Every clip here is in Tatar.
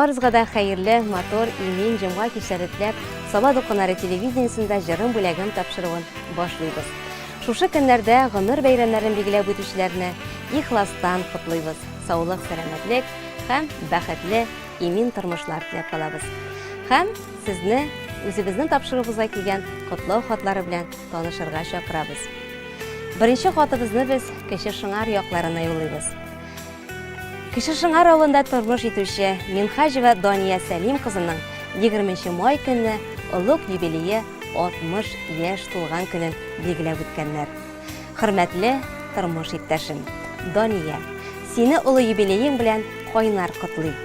Барыгызга да хәерле, матур, имин җомга кичләре теләп, Саба дулкыннары телевидениесендә Җырым бүләгем тапшыруын башлыйбыз. Шушы көннәрдә гомер бәйрәмнәрен билгеләп үтүчеләрне ихластан котлыйбыз. Саулык, сәламәтлек һәм бәхетле, имин тормышлар теләп калабыз. Һәм сезне үзебезнең тапшыруыбызга килгән котлау хатлары белән танышырга чакырабыз. Беренче хатыбызны без Кече Шыңар якларына юллыйбыз. Кече Шыңар авылында тормыш итүче Минһаҗева Дания Сәлим кызының 20 май көнне олуг юбилее 60 яшь тулган көнен билгеләп үткәннәр. Хөрмәтле тормыш иптәшем, Дания, сине олы юбилеең белән кайнар котлыйм.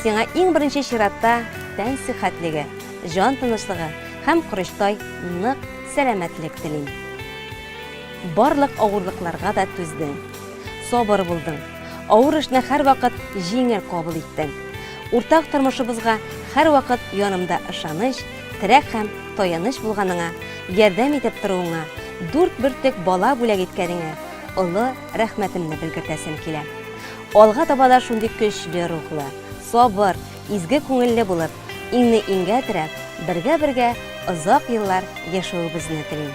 Сиңа иң беренче чиратта тән сихәтлеге, җан тынычлыгы һәм корычтай нык сәламәтлек телим. Барлык авырлыкларга да түздең. Сабыр булдың. Авыр эшне һәрвакыт җиңел кабул иттең. Уртак тормышыбызга һәрвакыт янымда ышаныч, терәк һәм таяныч булганыңа, ярдәм итеп торуыңа, дүрт бөртек бала бүләк иткәнеңә олы рәхмәтемне белгертәсем килә. Алга таба да шундый көчле рухлы, сабыр, изге күңелле булып, иңне-иңгә терәп, бергә-бергә озак еллар яшәвебезне телим.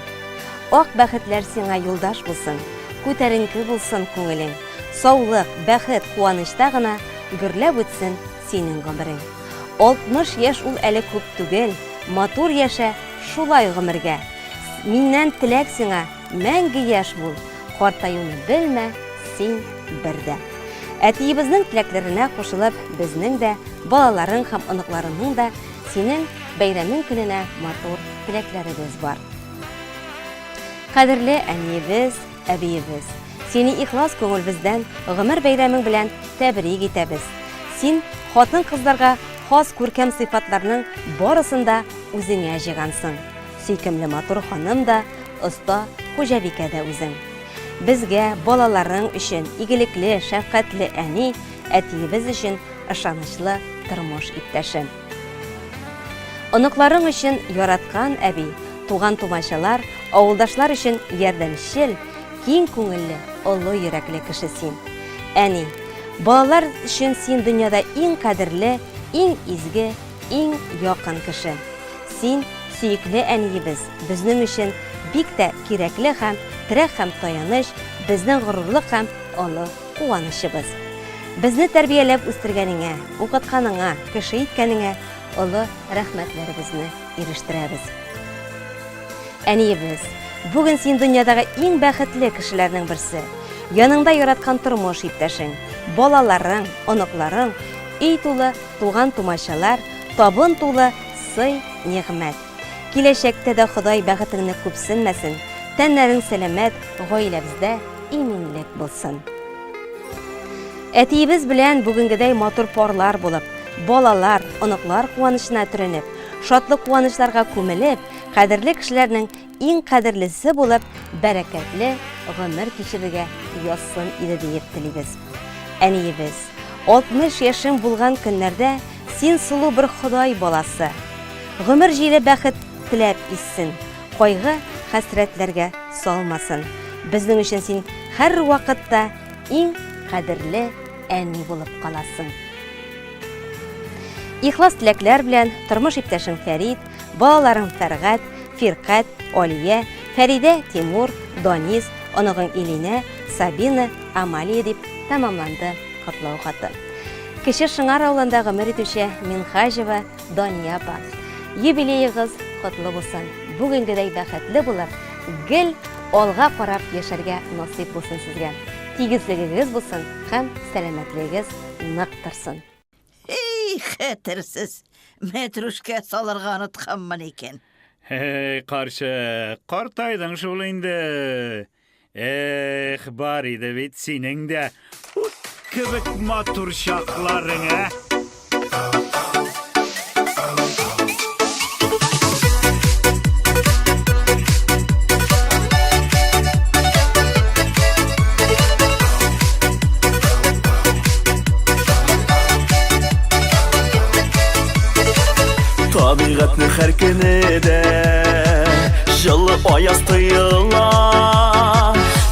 Ак бәхетләр сиңа юлдаш булсын, күтәренке булсын күңелең, саулык, бәхет, куанычта гына гөрләп үтсен синең гомерең. 60 яшь ул әле күп түгел, матур яшә шулай гомергә. Миннән теләк сиңа, мәңге яшь бул, картаюны белмә син бер дә. Әтиебезнең теләкләренә кушылып, безнең дә, балаларың һәм оныкларыңның да синең бәйрәмең көненә матур теләкләребез бар. Кадерле әниебез, әбиебез, сине ихлас күңелбездән гомер бәйрәмең белән тәбрик итәбез. Син хатын-кызларга хас күркәм сыйфатларның барысын да үзеңә җыйгансың. Сөйкемле матур ханым да, оста хуҗабикә дә үзең. Безгә, балаларың өчен игелекле, шәфкатьле әни, әтиебез өчен ышанычлы тормыш иптәше. Оныкларың өчен яраткан әби, туган-тумачалар, авылдашлар өчен ярдәмчел, киң күңелле, олы йөрәкле кеше син. Әни, балалар өчен син дөньяда иң кадерле, иң изге, иң якын кеше. Син, сөекле әниебез, безнең өчен бик тә кирәкле һәм терәк һәм таяныч, безнең горурлык һәм олы куанычыбыз. Безне тәрбияләп үстергәнеңә, укытканыңа, кеше иткәнеңә олы рәхмәтләребезне ирештерәбез. Әниебез, бүген син дөньядагы иң бәхетле кешеләрнең берсе. Яныңда яраткан тормыш иптәшең, балаларың, оныкларың, өй тулы туган-тумачалар, табын тулы сый-нигъмәт. Киләчәктә дә Ходай бәхетеңне күпсенмәсен, тәннәрең сәламәт, гаиләбездә иминлек булсын. Әтиебез белән бүгенгедәй матур парлар булып, балалар, оныклар куанычына төренеп, шатлык-куанычларга күмелеп, кадерле кешеләрнең иң кадерлесе булып, бәрәкәтле гомер кичерергә язсын иде диеп телибез. Әниебез, 60 яшең булган көннәрдә син сылу бер Ходай баласы. Гомер җиле бәхет теләп иссен, кайгы, хәсрәтләргә салмасын. Безнең өчен син һәрвакытта иң кадерле әни булып каласың. Ихлас теләкләр белән тормыш иптәшең Фәрит, балаларың Фәргать, Фиркать, Алия, Фәридә, Тимур, Данис, оныгың Илинә, Сабина, Амалия дип тәмамланды котлау хаты. Кече Шыңар авылында гомер итүче Минһаҗева Дания апа, юбилеегыз котлы булсын! Бүгенгедәй бәхетле булып, гел алга карап яшәргә насыйп булсын сезгә. Тигезлегегез булсын һәм сәламәтлегегез нык торсын. Эй, хәтерсез, мәтрүшкә салырга онытканмын икән. Эй, карчык, картайдың шул инде. Эх, бар иде бит синең дә ут кебек матур чакларың, ә? Табигатьнең һәр көне дә җылы аяз тоела.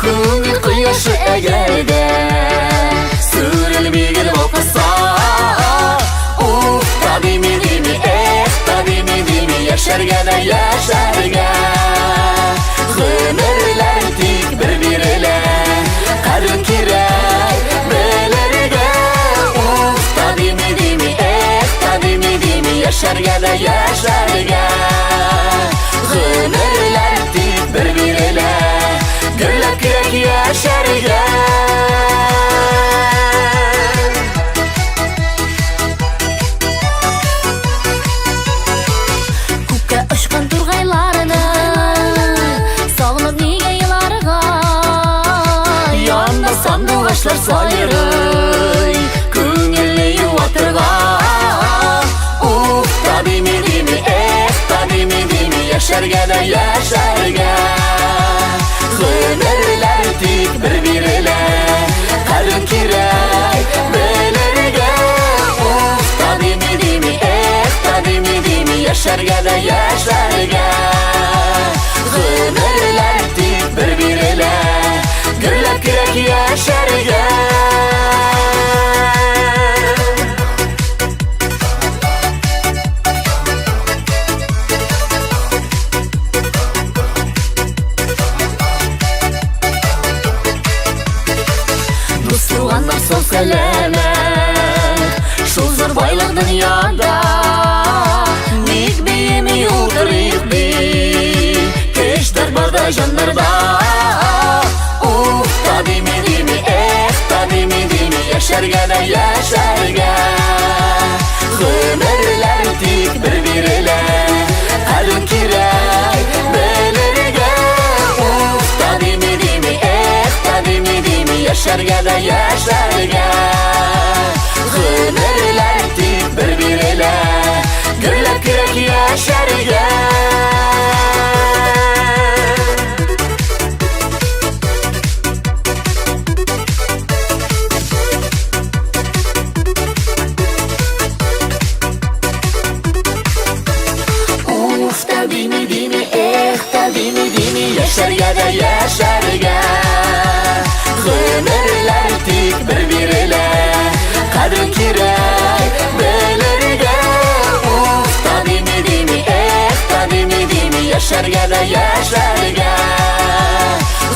Күңел кояшы әгәр дә сүрелми гел балкыса. Уф, яшәргә дә яшәргә. Гомерләр тик бер бирелә, кадерен кирәк белергә. Уф та дими дими, эх та дими дими, яшәргә дә яшәргә. Гомерләр тик бер бирелә, гөрләп кирәк яшәргә. Күккә очкан тургайларны сагынып нигә еларга? Янда сандугачлар сайрый, күңелне юатырга. Уф та дими дими, эх та дими дими, яшәргә дә яшәргә. Гомерләр тик бер бирелә, кадерен кирәк белергә. Уф та дими дими, эх та дими дими, яшәргә дә яшәргә. Гомерләр тик бер бирелә, гөрләп кирәк яшәргә. Дус туганнар сау сәламәт, шул зур байлык дөньяда. Ник биеми утырыйк ди, көч дәрт бар да җаннарда. Уф та дими дими, эх та дими дими, яшәргә дә яшәргә. Гомерләр тик бер бирелә, кадерен кирәк белергә. Уф та дими дими, эх та дими дими, яшәргә дә яшәргә. Гомерләр тик бер бирелә, гөрләп кирәк яшәргә. Уф та дими дими, эх та дими дими, яшәргә дә яшәргә. Гомерләр тик бер бирелә, кадерен кирәк белергә. Уф та дими дими, эх та дими дими, яшәргә дә яшәргә.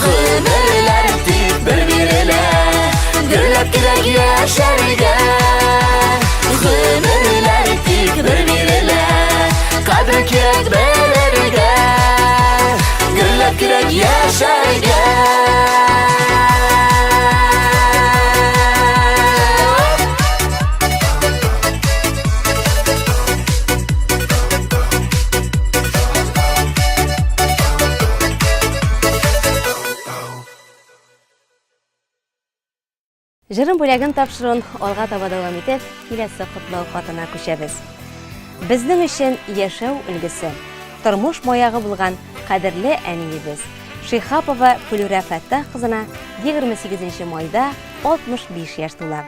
Гомерләр тик бер бирелә, гөрләп кирәк яшәргә. Гомерләр тик бер бирелә, кадер кирәк белергә. Гөрләп кирәк яшәргә. Җырым бүләген тапшыруын алга таба дәвам итеп, киләсе котлау хатына күчәбез. Безнең өчен яшәү өлгесе, тормыш маягы булган кадерле әниебез Шихапова Флүрә Фәттах кызына 28 майда 65 яшь тула.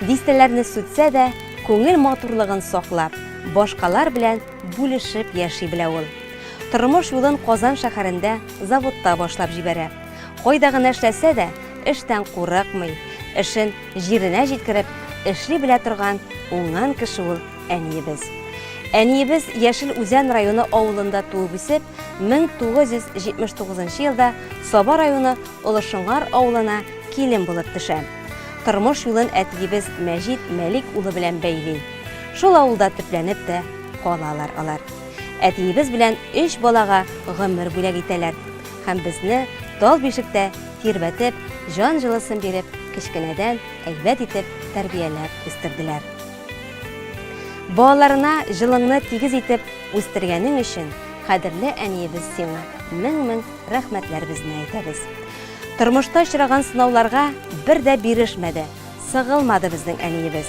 Дистәләрне сүтсә дә, күңел матурлыгын саклап, башкалар белән бүлешеп яши белә ул. Тормыш юлын Казан шәһәрендә заводта башлап җибәрә. Кайда гына эшләсә дә, эштән курыкмый, эшен җиренә җиткереп эшли белә торган уңган кеше ул әниебез. Әниебез Яшел Үзән районы авылында туып үсеп, 1979 елда Саба районы Олы Шыңар авылына килен булып төшә. Тормыш юлын әтиебез Мәҗит Мәлик улы белән бәйли. Шул авылда төпләнеп тә калалар алар. Әтиебез белән өч балага гомер бүләк итәләр. Һәм безне тал бишектә тирбәтеп, җан җылысын биреп, кечкенәдән әйбәт итеп тәрбияләп үстерделәр. Балаларына җылыңны тигез итеп үстергәнең өчен, кадерле әниебез сиңа мең-мең рәхмәтләребезне әйтәбез. Тормышта очраган сынауларга бер дә бирешмәде, сыгылмады безнең әниебез.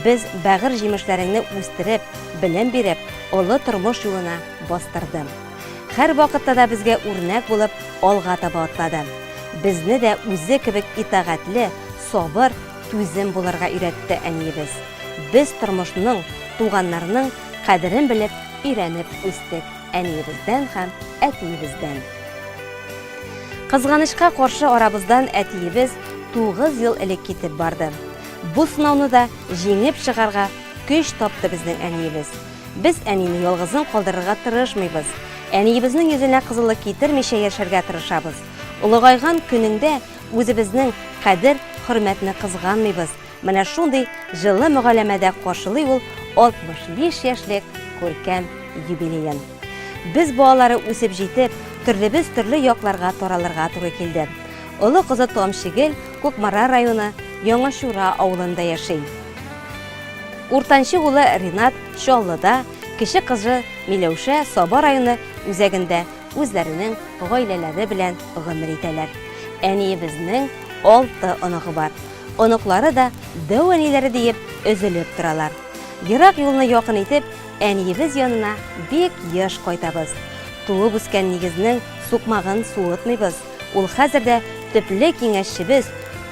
Без бәгырь җимешләреңне үстереп, белем биреп, олы тормыш юлына бастырды. Һәрвакытта да безгә үрнәк булып, алга таба атлады. Безне дә үзе кебек итагатьле, сабыр, түзем булырга өйрәтте әниебез. Без тормышның, туганнарның кадерен белеп, өйрәнеп үстек әниебездән һәм әтиебездән. Кызганычка каршы арабыздан әтиебез 9 ел элек китеп барды. Бу сынауны да җиңеп чыгарга көч тапты безнең әниебез. Без әнине ялгызын калдырырга тырышмыйбыз. Әниебезнең йөзенә кызыллык китермичә яшәргә тырышабыз. Олыгайган көнеңдә үзебезнең кадер, хөрмәтне кызганмыйбыз. Менә шундый җылы мөгаләмәдә каршылый ул 65 яшьлек күркәм юбилеен. Без балалары үсеп җитеп, төрлебез төрле якларга таралырга туры килде. Олы кызы Тамчыгел Кукмара районы Яңа Чура авылында яши. Уртанчы улы Ринат Чаллыда, кече кызы Миләүшә Саба районы үзәгендә үзләренең гаиләләре белән гомер итәләр. Әниебезнең алты оныгы бар. Оныклары да дәү әниләре диеп өзелеп торалар. Ерак юлны якын итеп, әниебез янына бик еш кайтабыз. Туып үскән нигезнең сукмагын суытмыйбыз. Ул хәзер дә төпле киңәшчебез,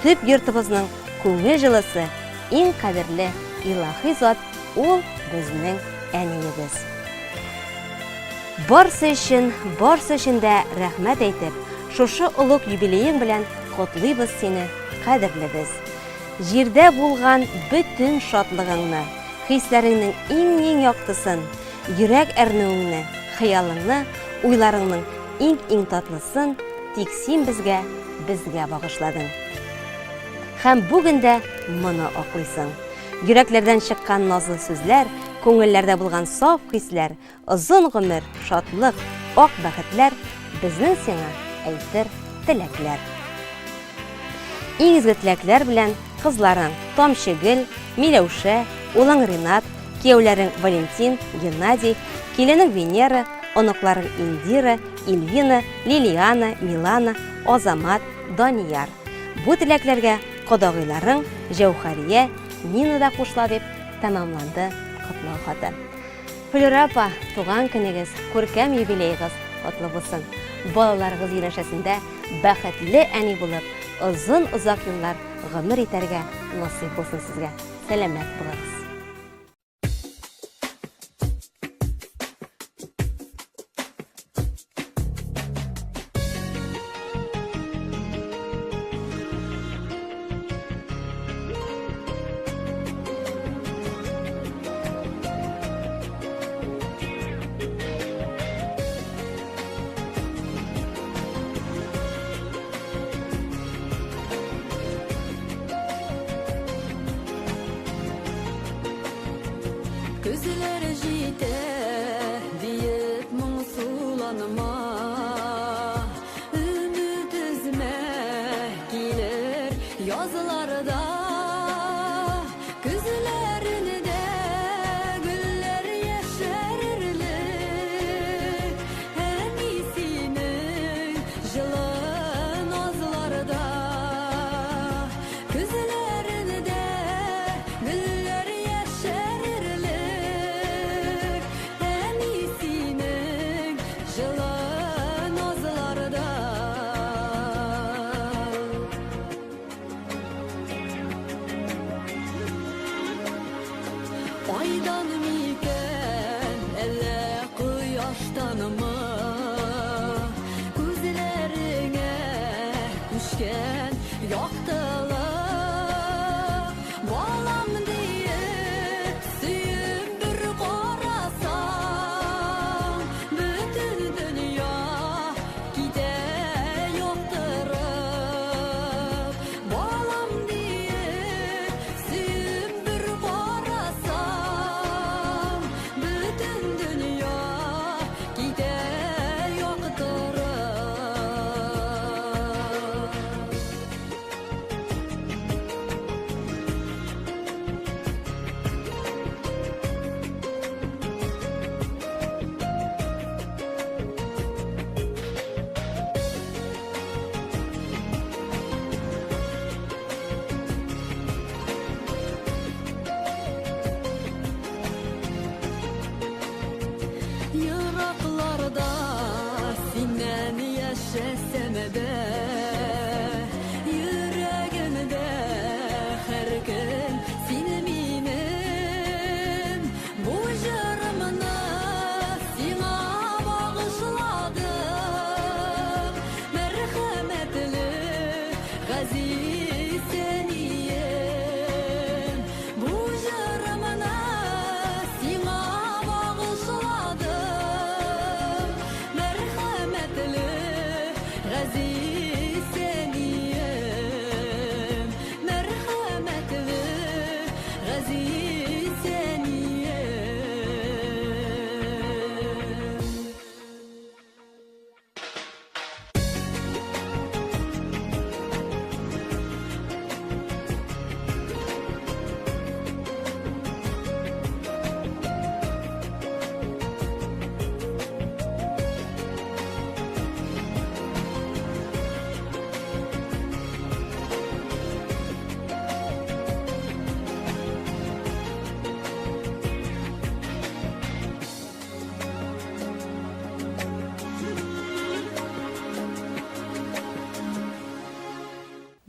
төп йортыбызның күңел җылысы, иң кадерле илаһи зат ул безнең әниебез. Барсы өчен, барсы өчен дә рәхмәт әйтеп, шушы олуг юбилеең белән котлыйбыз сине, кадерлебез. Җирдә булган бөтен шатлыгыңны, хисләреңнең иң-иң яктысын, йөрәк әрнүеңне, хыялыңны, уйларыңның иң-иң татлысын тик син безгә, безгә багышладың. Һәм бүген дә моны аклыйсың. Йөрәкләрдән чыккан назлы сүзләр, күңелләрдә булган саф хисләр, Озын гомер, шатлык, ак бәхетләр безнең сиңа әйтер теләкләр. Иң изге теләкләр белән кызларың Тамчыгөл, Миләүшә, улың Ринат, кияүләрең Валентин, Геннадий, киленең Венера, оныкларың Индира, Ильвина, Лилиана, Милана, Азамат, Данияр. Бу теләкләргә кодагыйларың Җәүхәрия, Нина да кушыла дип тәмамланды котлау хаты. Флюра апа, туган көнегез, күркәм юбилеегыз котлы булсын. Балаларыгыз янәшәсендә бәхетле әни булып, озын-озак еллар гомер итәргә насыйп булсын сезгә. Сәламәт булыгыз. Көзләр җитә диеп моңсуланма. Өмет өзмә, килер язларда. Көзләрендә гөлләр яшәрерлек. Әни синең җылы назларда. Көзләрендә гөлләр яшәрерлек. Әни синең җылы назларда. Айдан микән, әллә кояштанмы? Күзләреңә күчкән яктылык. Балам диеп, сөеп бер карасаң, бөтен дөнья китә яктырып. Балам диеп, сөеп бер карасаң, бөтен дөнья китә яктырып. Еракларда синнән яшәсәм дә, йөрәгемдә һәр көн син минем. Бу җырымны сиңа багышладым, мәрхәмәтле газиз әнием. Бу җырымны сиңа багышладым.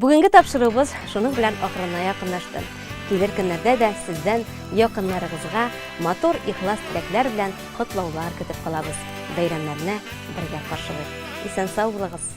Бүгенге тапшыруыбыз шуның белән ахырына якынлашты. Килер көннәрдә дә сездән якыннарыгызга матур ихлас теләкләр белән котлаулар көтеп калабыз. Бәйрәмнәрне бергә каршылыйк. Исән-сау булыгыз!